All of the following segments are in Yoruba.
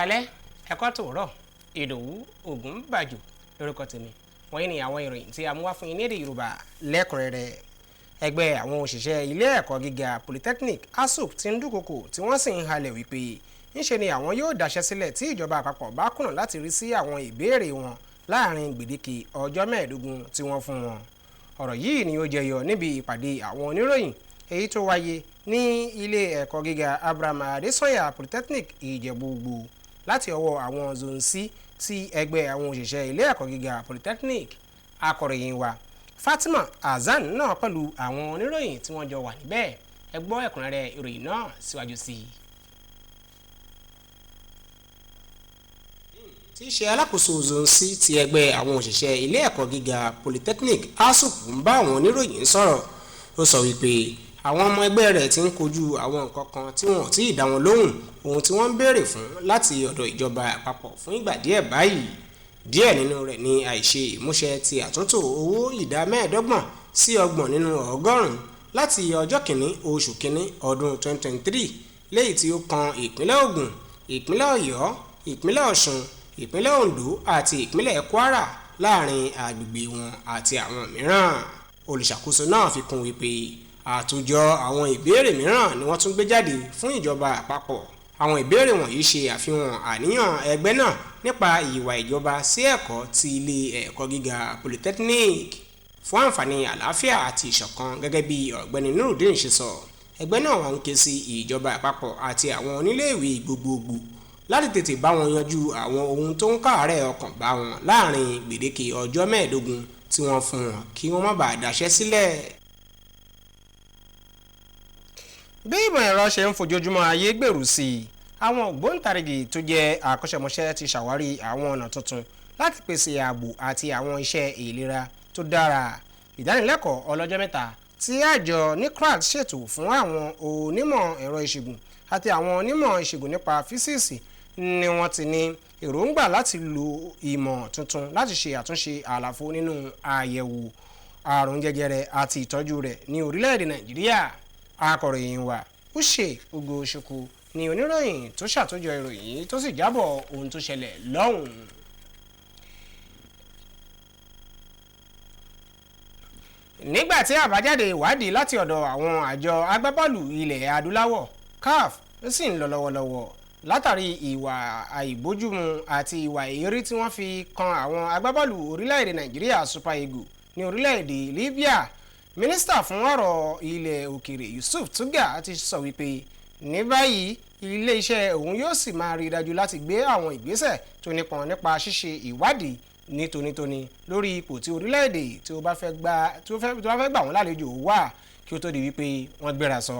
Káalẹ́, ẹ̀kọ́ tòórọ̀. Ìdòwú Ògúnbàjò lórúkọ tèmi. Wọ̀nyí ni àwọn ìròyìn tí a mú wá fún yín ní èdè Yorùbá lẹ́kùnrẹ́rẹ́. Ẹgbẹ́ àwọn òṣìṣẹ́ ilé ẹ̀kọ́ gíga Polytechnic ASUP ti ń dúnkokò tí wọ́n sì ń halẹ̀ wípé ńṣe ni àwọn yóò dáṣẹ́ sílẹ̀ tí ìjọba àpapọ̀ bá kùnà láti rí sí àwọn ìbéèrè wọn láàrin gbèdéke ọjọ́ 15 tí wọ́n fún wọn. Ọ̀rọ̀ yìí ni ó jẹyọ níbi ìpàdé àwọn oníròyìn èyí tó wáyé ní ilé ẹ̀kọ́ gíga Abraham Adesanya Polytechnic Ìjẹ̀bú-Igbó láti ọwọ́ àwọn Zone C ti ẹgbẹ́ àwọn òṣìṣẹ́ ilé ẹ̀kọ́ gíga Polytechnic. Akọ̀ròyìn wa Fatima Hasan náà pẹ̀lú àwọn oníròyìn tí wọ́n jọ wà níbẹ̀. Ẹ gbọ́ ẹ̀kúnrẹ́rẹ́ ìròyìn náà síwájú sí i. Tí í ṣe alákòóso Zone C ti ẹgbẹ́ àwọn òṣìṣẹ́ ilé ẹ̀kọ́ gíga Polytechnic ASUP ń bá àwọn oníròyìn sọ̀rọ̀. Ó sọ wípé àwọn ọmọ ẹgbẹ́ rẹ̀ ti ń kojú àwọn nǹkan kan tí wọn ò tí ì dá wọn lóhùn ohun tí wọ́n ń béèrè fún láti ọ̀dọ̀ ìjọba àpapọ̀ fún ìgbà díẹ̀ báyìí. Díẹ̀ nínú rẹ̀ ni àìṣe ìmúṣẹ ti àtúntò owó ìdá 25 sí 30 nínú ọgọ́rùn-ún láti ọjọ́ 1 oṣù 1 ọdún 2023, léyìí tí ó kan ìpínlẹ̀ Ògùn, ìpínlẹ̀ Ọ̀yọ́, ìpínlẹ̀ Ọ̀ṣun, ìpínlẹ̀ Oǹdó àti ìpínlẹ̀ Kwara láàrin agbègbè wọn àti àwọn mìíràn. Olùṣàkóso náà fi kún wípé àtòjọ àwọn ìbéèrè mìíràn ni wọ́n tún gbé jáde fún ìjọba àpapọ̀. Àwọn ìbéèrè wọ̀nyí ṣe àfihàn àníyàn ẹgbẹ́ náà nípa ìwà ìjọba sí ẹ̀kọ́ ti ilé ẹ̀kọ́ gíga Polytechnic fún àǹfààní àlàáfíà àti ìṣọ̀kan. Gẹ́gẹ́ bí Ọ̀gbẹ́ni Nurudeen ṣe sọ, ẹgbẹ́ náà wà ń ké sí ìjọba àpapọ̀ àti àwọn oníléèwé gbogbogbò láti tètè bá wọn yanjú àwọn ohun tó ń káàárẹ̀ ọkàn bá wọn láàrin gbèdéke ọjọ́ 15 tí wọ́n fún wọn kí wọ́n má bàa dáṣẹ́ sílẹ̀. Bí ìmọ̀ ẹ̀rọ ṣe ń fojoojúmọ́ ayé gbèrú sí i, àwọn ògbóǹtarìgì tó jẹ́ akọ́ṣẹ́mọṣẹ́ ti ṣàwárí àwọn ọ̀nà tuntun láti pèsè ààbò àti àwọn iṣẹ́ ìlera tó dára. Ìdánilẹ́kọ̀ọ́ ọlọ́jọ́ 3 tí àjọ NICRAT ṣètò fún àwọn onímọ̀ ẹ̀rọ ìṣègùn àti àwọn onímọ̀ ìṣègùn nípa físíìsì ni wọ́n ti ní èròǹgbà láti lo ìmọ̀ tuntun láti ṣe àtúnṣe àlàfo nínú àyẹ̀wò àrùn jẹjẹrẹ àti ìtọ́jú rẹ̀ ní orílẹ̀-èdè Nàìjíríà. Akọ̀ròyìn wa Uche Ugochukwu ni oníròyìn tó ṣàtòjọ ìròyìn tó sì jábọ̀ ohun tó ṣẹlẹ̀ lọ́hùn-ún. Nígbà tí àbájáde ìwádìí láti ọ̀dọ̀ àwọn àjọ agbábọ́ọ̀lù ilẹ̀ adúláwọ̀ CAF sì ń lọ lọ́wọ́lọ́wọ́ látàrí ìwà àìbójúmu àti ìwà èérí tí wọ́n fi kan àwọn agbábọ́ọ̀lù orílẹ̀-èdè Nàìjíríà Super Eagles ní orílẹ̀-èdè Libya, mínísítà fún ọ̀rọ̀ ilẹ̀ òkèrè Yusuf Tuggar ti sọ wípé ní báyìí ilé-iṣẹ́ òun yóò sì máa rí i dájú láti gbé àwọn ìgbésẹ̀ tó nípọn nípa ṣíṣe ìwádìí ní tónítóní lórí ipò tí orílẹ̀-èdè tí ó bá fẹ́ gbà wọ́n lálejò wà kí ó tó di wípé wọ́n gbéra sọ.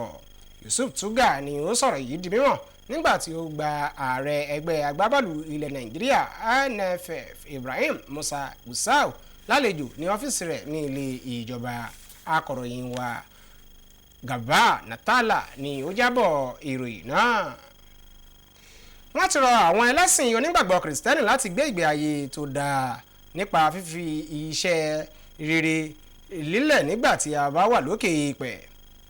Yusuf Tuggar ni ó sọ̀rọ̀ yìí di mímọ̀ nígbà tí ó gba ààrẹ ẹgbẹ́ agbábọ́ọ̀lù ilẹ̀ Nàìjíríà NFF Ibrahim Musa Gusau lálejò ní ọ́fíìsì rẹ̀ ní ilé ìjọba. Akọ̀ròyìn wa Gaba Natala ni ó jábọ̀ ìròyìn náà. Wọ́n ti rọ àwọn ẹlẹ́sìn onígbàgbọ́ Kìrìsìtẹ́nì láti gbé ìgbé ayé tó dáa nípa fífi iṣẹ́ rere lílẹ̀ nígbà tí a bá wà lókè èèpẹ̀.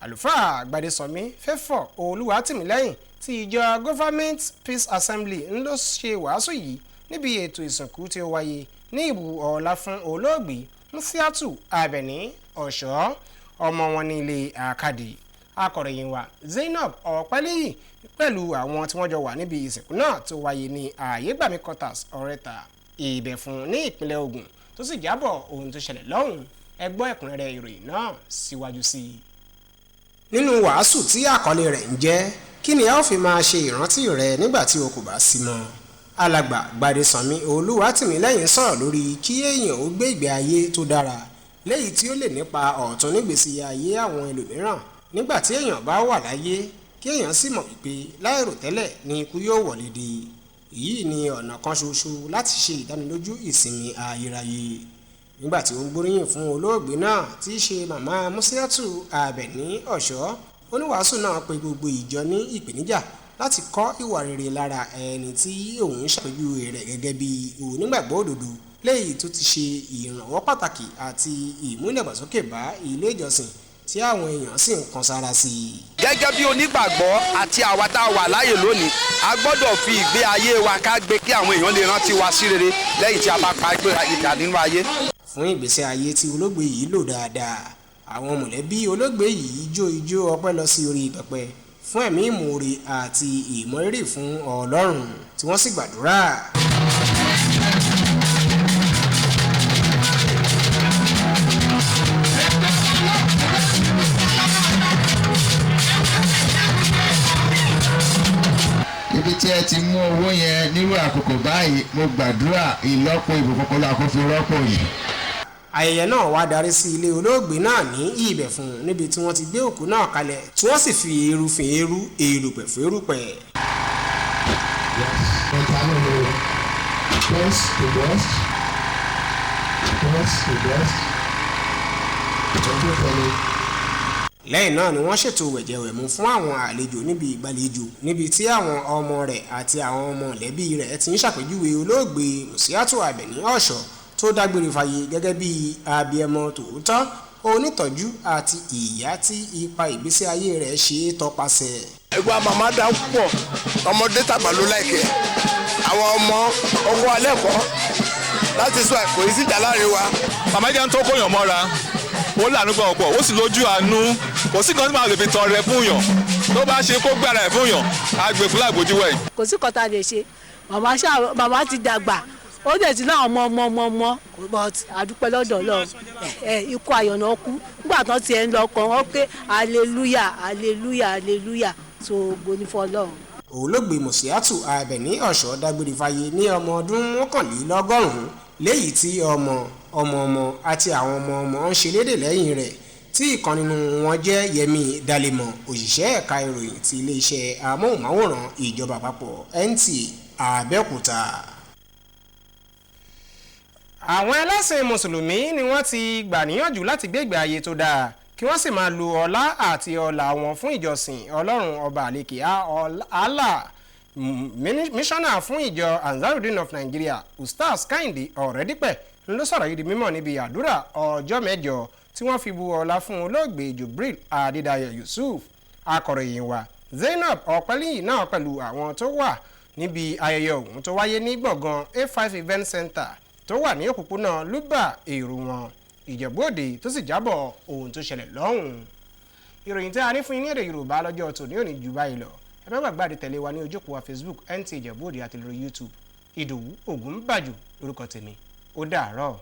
Àlùfáà Gbadesànmí Fẹ́fọ̀ Olúwatìmílẹ́yìn ti ìjọ Government Peace Assembly ń ló ṣe wàásù yìí níbi ètò ìsìnkú tí ó wáyé ní ìbù ọlá fún olóògbé Musiatu Abẹ́ní Ọ̀ṣọ́, ọmọ wọn ní ilé àkàdé. Akọ̀ròyìn wa Zainab Ọ̀pẹ́lẹ́yìn pẹ̀lú àwọn tí wọ́n jọ wà níbi ìsìnkú náà tó wáyé ní Àyégbàmí quarters Ọ̀rẹ́ta Ìbẹ̀fún ní ìpínlẹ̀ Ògùn tó sì jábọ̀ ohun tó ṣẹlẹ̀ lọ́hùn. Ẹ gbọ́ ẹ̀kúnrẹ́rẹ́ ìròyìn náà síwájú sí i. Nínú wàásù tí àkọlé rẹ̀ ń jẹ́ kí ni a ó fi máa ṣe ìrántí rẹ nígbà tí o kò bá sí mọ́, alàgbà Gbadesànmí Olúwatìmílẹ́yìn sọ̀rọ̀ lórí kí èèyàn ó gbé ìgbé ayé tó dára léyìí tí ó lè nípa ọ̀tun nígbèsí ayé àwọn ẹlòmíràn nígbà tí èèyàn bá wà láyé, kí èèyàn sì mọ̀ wípé láìròtẹ́lẹ̀ ni ikú yóò wọlé dé. Èyí ni ọ̀nà kan ṣoṣo láti ṣe ìdánilójú ìsinmi ayérayé. Nígbà tí ó ń gbóríyìn fún olóògbé náà tí í ṣe màmá Musiatu Abẹ́ní Ọ̀ṣọ́, oníwàásù náà pe gbogbo ìjọ ní ìpèníjà láti kọ́ ìwà rere lára ẹni tí òun ṣàpèjúwe rẹ̀ gẹ́gẹ́ bí onígbàgbọ́ òdodo léyìí tó ti ṣe ìrànwọ́ pàtàkì àti ìmúdàgbàsókè bá ilé ìjọsìn tí àwọn èèyàn sì ń kan sára sí i. Gẹ́gẹ́ bí onígbàgbọ́ àti àwa tá a wà láàyè lónìí, a gbọ́dọ̀ fi ìgbé ayé wa ká gbé kí àwọn èèyàn lè rántí wa sí rere lẹ́yìn tí a bá pa ìgbà nínú ayé. Fún ìgbésí ayé tí olóògbé yìí lò dáadáa, àwọn mọ̀lẹ́bí olóògbé yìí jó ijó ọpẹ́ lọ sí orí pẹpẹ fún ẹ̀mí ìmoore àti ìmọrírì fún Ọlọ́run tí wọ́n sì gbàdúrà. Ibi tí ẹ ti mú owó yẹn nírú àkókò báyìí, mo gbàdúrà ìlọ́po ìbùkún kó lọ́ọ́ kó fi rọ́pò yìí. Ayẹyẹ náà wá darí sí ilé olóògbé náà ní Ìbẹ̀fún níbi tí wọ́n ti gbé òkú náà kalẹ̀ tí wọ́n sì fi eru fín eru, erùpẹ̀ fún erùpẹ̀. Lẹ́yìn náà ni wọ́n ṣètò wẹ̀jẹwẹ̀mu fún àwọn àlejò níbi ìgbàlejò níbi tí àwọn ọmọ rẹ̀ àti àwọn mọ̀lẹ́bí rẹ̀ ti ń ṣàpèjúwe olóògbé Mùsíátù Àbẹ̀ní Ọ̀ṣọ́ tó dágbére fáyé gẹ́gẹ́ bí abiyamọ tòótọ́, onítọ́jú àti ìyá tí ipa ìgbésí ayé rẹ̀ ṣe é tọpasẹ̀. Ẹgbẹ́ màmá dá púpọ̀, ọmọdé tàgbà ló láìkẹ́ àwọn ọmọ ọkọ alẹ́ kọ́ láti sọ àìkò yìí síjà láàrin wa. Màmá jẹ́ ń tó kóyàn mọ́ra, ó lànà gbọ́ ọ̀pọ̀, ó sì lójú àánú, kò sí kan tí màá lè fi tọrẹ fún yàn, tó bá ṣe kó gbára ẹ̀ fún yàn, á gbé fún láìbójú wẹ̀. Kò sí kan tá a lè ṣe, màmá ti dàgbà, ó dẹ̀ ti láwọn ọmọ ọmọ ọmọ ọmọ, but àdúpẹ́ lọ́dọ̀ Ọlọ́run. Ikú ayọ̀ náà kú nígbà tán tiẹ̀ ń lọ kàn wọ́n pé hallelujah, hallelujah, hallelujah, tó gbóní fún Ọlọ́run. Olóògbé Mùsíátù Àbẹ̀ní Ọ̀ṣọ́ dágbére fáyé ní ọmọ ọdún 91 léyìí tí ọmọ ọmọ ọmọ àti àwọn ọmọ ọmọ ń ṣe lédè lẹ́yìn rẹ̀, tí ìkan nínú wọn jẹ́ Yẹmí Dalẹ́mọ̀, òṣìṣẹ́ ẹ̀ka ìròyìn ti iléeṣẹ́ amóhùnmáwòrán ìjọba àpapọ̀ NTA Abẹ́òkúta. Àwọn ẹlẹ́sìn mùsùlùmí ni wọ́n ti gbà níyànjú láti gbé ìgbé ayé tó dáa kí wọ́n sì máa lo ọlá àti ọlà wọn fún ìjọsìn Ọlọ́run ọba àlekè Allah. Mísọ́nà fún ìjọ Ansarudeen of Nigeria, Ustaz Kehinde Ọ̀rẹ́dípẹ̀ ló sọ̀rọ̀ yìí di mímọ̀ níbi àdúrà ọjọ́ mẹ́jọ tí wọ́n fi bu ọlá fún olóògbé Jubril Adédayọ̀ Yusuf. Akọ̀ròyìn wa Zainab Ọ̀pẹ́lẹ́yìn náà pẹ̀lú àwọn tó wà níbi ayẹyẹ ọ̀hún tó wáyé ní gbọ̀ngàn A5 Event Center tó wà ní òpópónà Lúbà Èrúwọ̀n, Ìjẹ̀bú Òde, tó sì jábọ̀ ohun tó ṣẹlẹ̀ lọ́hùn-ún. Ìròyìn tí a ní fún yín ní èdè Yorùbá lọ́jọ́ tòní ò ní jù báyìí lọ. Ẹ má gbàgbé àti tẹ̀lé wa ní ojúkòó wa Facebook NTA Ìjẹ̀bú Òde àti lórí YouTube. Ìdòwú Ògúnbàjò lórúkọ tèmi. Ó dàárọ̀.